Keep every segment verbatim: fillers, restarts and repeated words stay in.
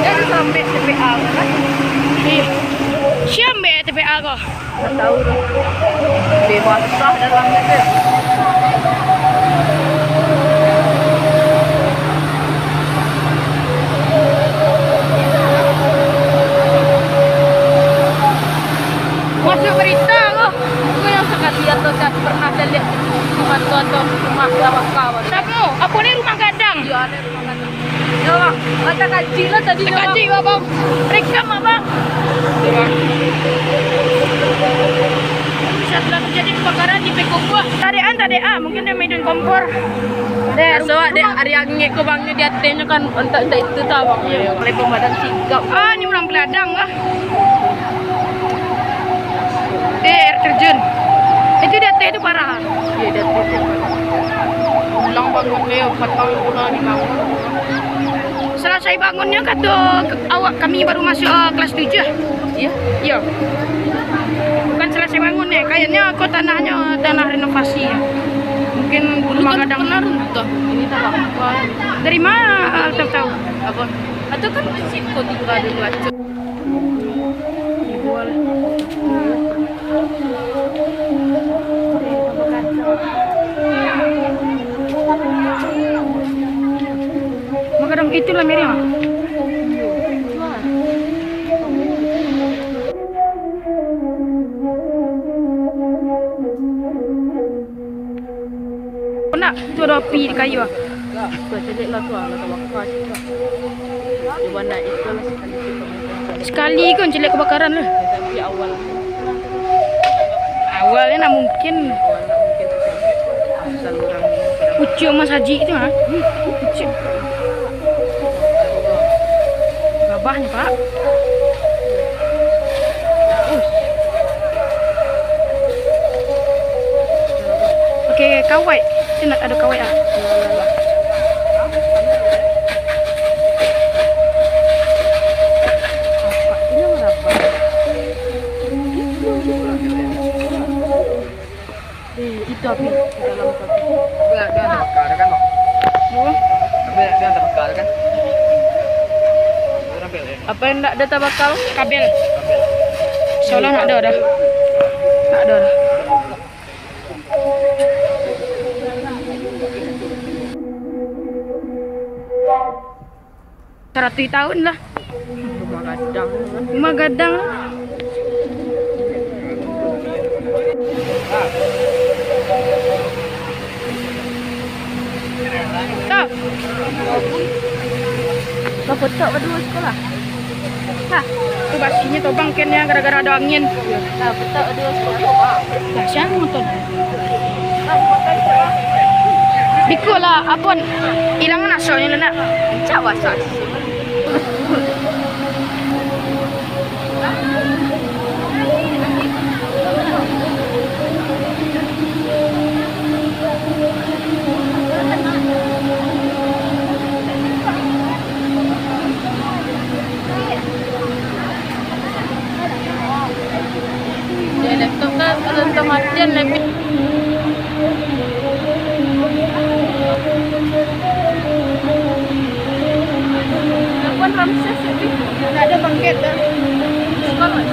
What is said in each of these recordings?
Jadi sampai T P A kan? Ih, siapa T P A ko? Tak tahu tu. Lebih basah dalam tu. Masuk berita ko. Itu yang sakali atau tak pernah saya lihat di mata atau rumah tabaka. Siapa? Apa ni, rumah gadang? Iya, ada rumah gadang. Yo, Bang. Mata kaji lah tadi, Bang. Kaji, Bang. Rekam, Bang. Yo, Bang. Bisa telah terjadi kebakaran di Pekong Buah. Tadekan, tadekan. Mungkin dia maidun kompor. Deh, biaso, Bang, dek, ari angin ko, Bang, di atasnya kan, entah, entah itu tau, Bang. Iya. Mulai pemadam sigap. Ah, ni urang peladang kah? Eh, air terjun. Itu di ateh tu parah. Iya, di ateh tu parah. Pulang bangun dia, patang pulang di bangun. Salasai bangunnyo, kato awak, kami baru masuk, eh, kelas tujuah. Iya? Iya. Bukan salasai bangun ni. Kayaknya ko tanahnyo tanah renovasi. Mungkin dulu rumah kan gadang. Pernah runtuh. Ini tak apa. Dari mana, eh, tahu-tahu? Apa? Atau kan di situ tinggal dulu aja. Maka dong itulah Miriam. Nak, tu ada api di kayu ah. Tuh, caliak lah tu, ah, lah tabaka situ. Cuba nak itu lah sekali tu. Sekali kan caliak kebakaran lah. Tapi awal. Awalnya nak mungkin. Awal nak mungkin. Asal orang. Pucuk Mas Haji itu, ha? Pucuk. Gabahnya, Pak. Oke, kawai. Itu nak ada kawai ah. Eh, itu api di dalam itu api. Tapi nak bilang terbakar kan, Bang? Apa? Tapi nak bilang terbakar kan? Ada kabel, ya? Apa yang ndak ada terbakar? Kabel. Kabel. Insyaallah ndak ada dah. Ndak ada dah. Saratuih tahun lah. Rumah gadang. Rumah gadang. Tau. Baputak badua sikolah. Nah, tu basinyo tobang kennya gara-gara ada angin. Nah, putak badua sikolah. Lah, siapa motor? Biko lah, Apon. Ilangan asoknyo lah, nak. Rancak basah. Yo, laptop kan kalau tak matian, lebih. Lapan Ramses itu. Nggak ada bangkit dah. Sekolah.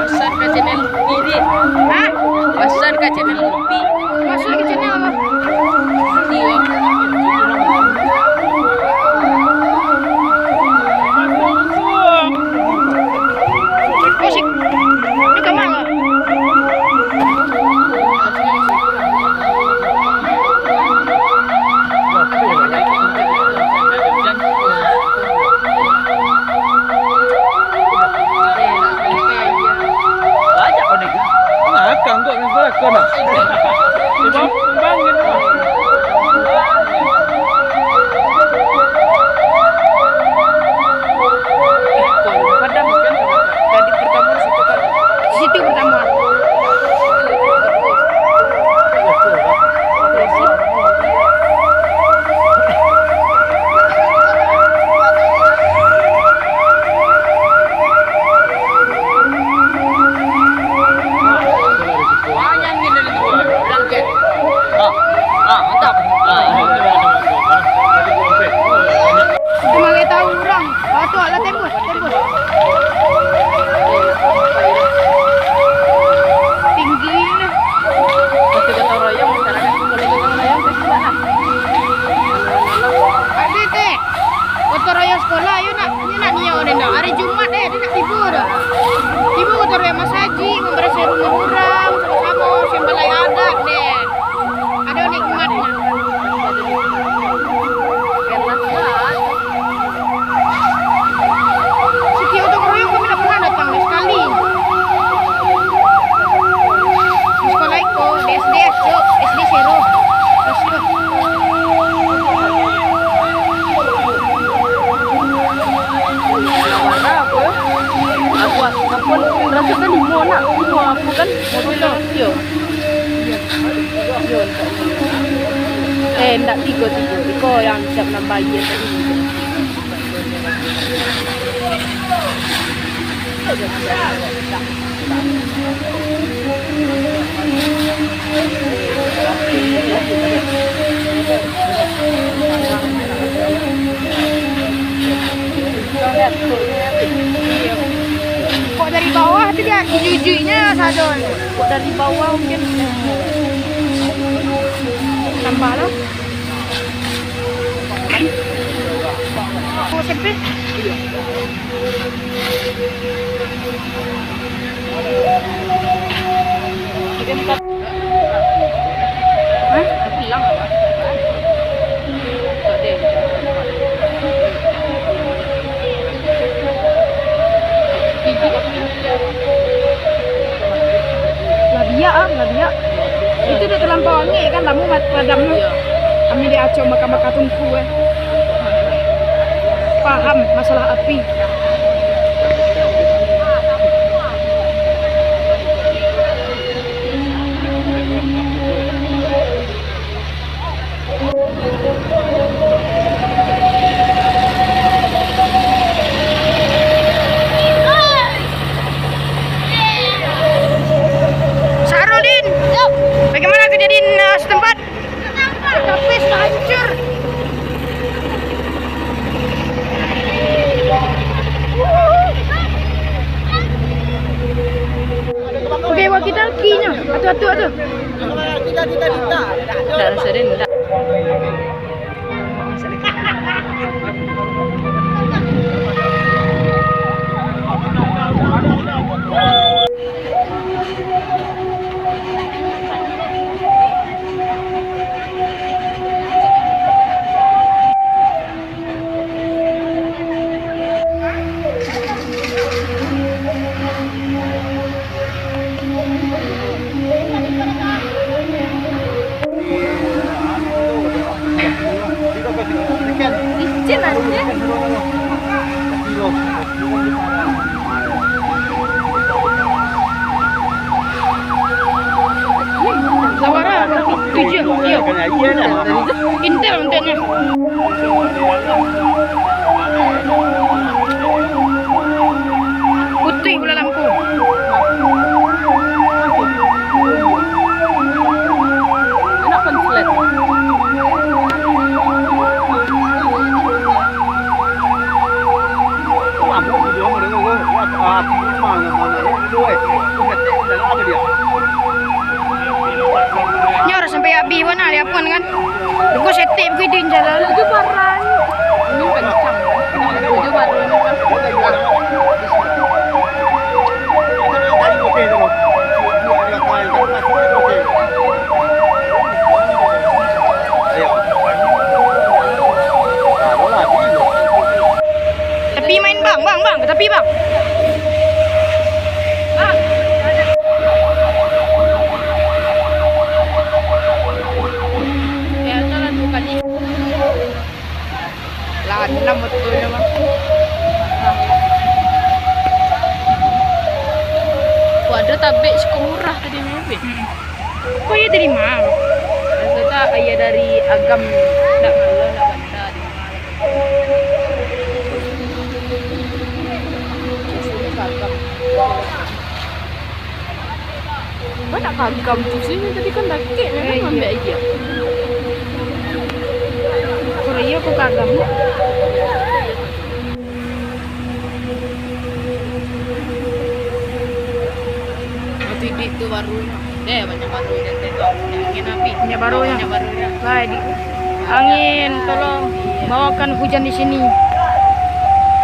Pesan ka channel Upi ni. Hah? Pesan ka channel Upi. Masuk ka channel apa? Iya. Musik. Ini kamar nggak? Banyak kau ni. Ngakang kau ni, salah kau nak. Tiba pembangun lah. Padam kan? Jadi pertama di situ kan? Di situ pertama. Cuma tahu urang. Ah, tu lah tembus, tembus. Tinggi ni. Masih gotong royong, masyarakat gotong royong, kasihan lah. Habis, eh. Gotong royong sekolah, ayo nak, ayo nak niyo deh, nak. Hari Jumat, eh, dia nak tibo dah. Tibo gotong royong masajik, mambarasiahan rumah urang, samo-samo, sembalai adat, deh. Ado nikmatnya. Sikik gotong royong kami tak pernah datang ni sekali. Di sekolah iko, di S D S tu, S D Sero. Kelas dua. Warna apa? Aku, aku pun rasa kan limo nak, limo apa kan? Mobil tu. Yo. Eh, ndak, tigo, tigo. Iko yang siap nambah aia tadi. Kok dari bawah tu dia ijuk-ijuknyo sadonyo. Kok dari bawah mungkin tambah lah. Oh, S M P? Hah? Lah biak ah, lah biak. Itu dah terlampau angek kan, lamo mat-, padam tu. Iyo. Kami di Aceh bakar-bakar tungku eh. Paham masalah api. Sahrudin, bagaimana kejadian, eh, setempat? Tapi sudah hancur. Oke, walkie-talkie-nyo. Atu, atu, atu. Ndak rasa den, ndak. Intel untuknya. Putih bola lampu. Enak kan flat. Nyo urang sampai abih pun lah, dia pun kan. Luko setek begitu, injal. Tujuh barang. Ini kencang. Tujuh barang. Tapi main bang, bang, bang, tapi bang. Bang. Ya, salah dua kali. Lah, anam betul mah. Kok ada tabek siko murah tadi mah, Beh? Hmm. Kok iya dari mana? Rasa tak iya dari Agam, ndak malah, ndak banda di mana. Biasanya Agam. Banyak kagam tu sih, tadi kan dakek, memang. Eh, iya. Ambek aja. Kurang iya, aku kagam. Waktu iduik tu baru, eh, banyak baru, dan tu, angin api. Banyak baru, ya? Banyak baru, ya. Baik, di-, angin, tolong bawakan hujan di sini.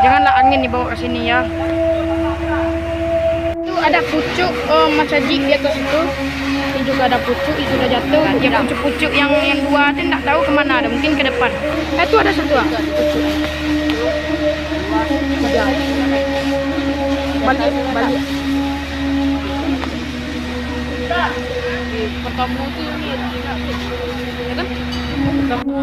Janganlah angin dibawa ke sini, ya. Itu ada pucuk, eh, masajik di atas itu. Ini juga ada pucuk, itu sudah jatuh. Yang pucuk-pucuk yang, yang dua tu ndak tahu kemana ada, mungkin ke depan. Eh, tu ada satu, ah. Balik, balik. Pertama tu ni, ya kan? Pertama.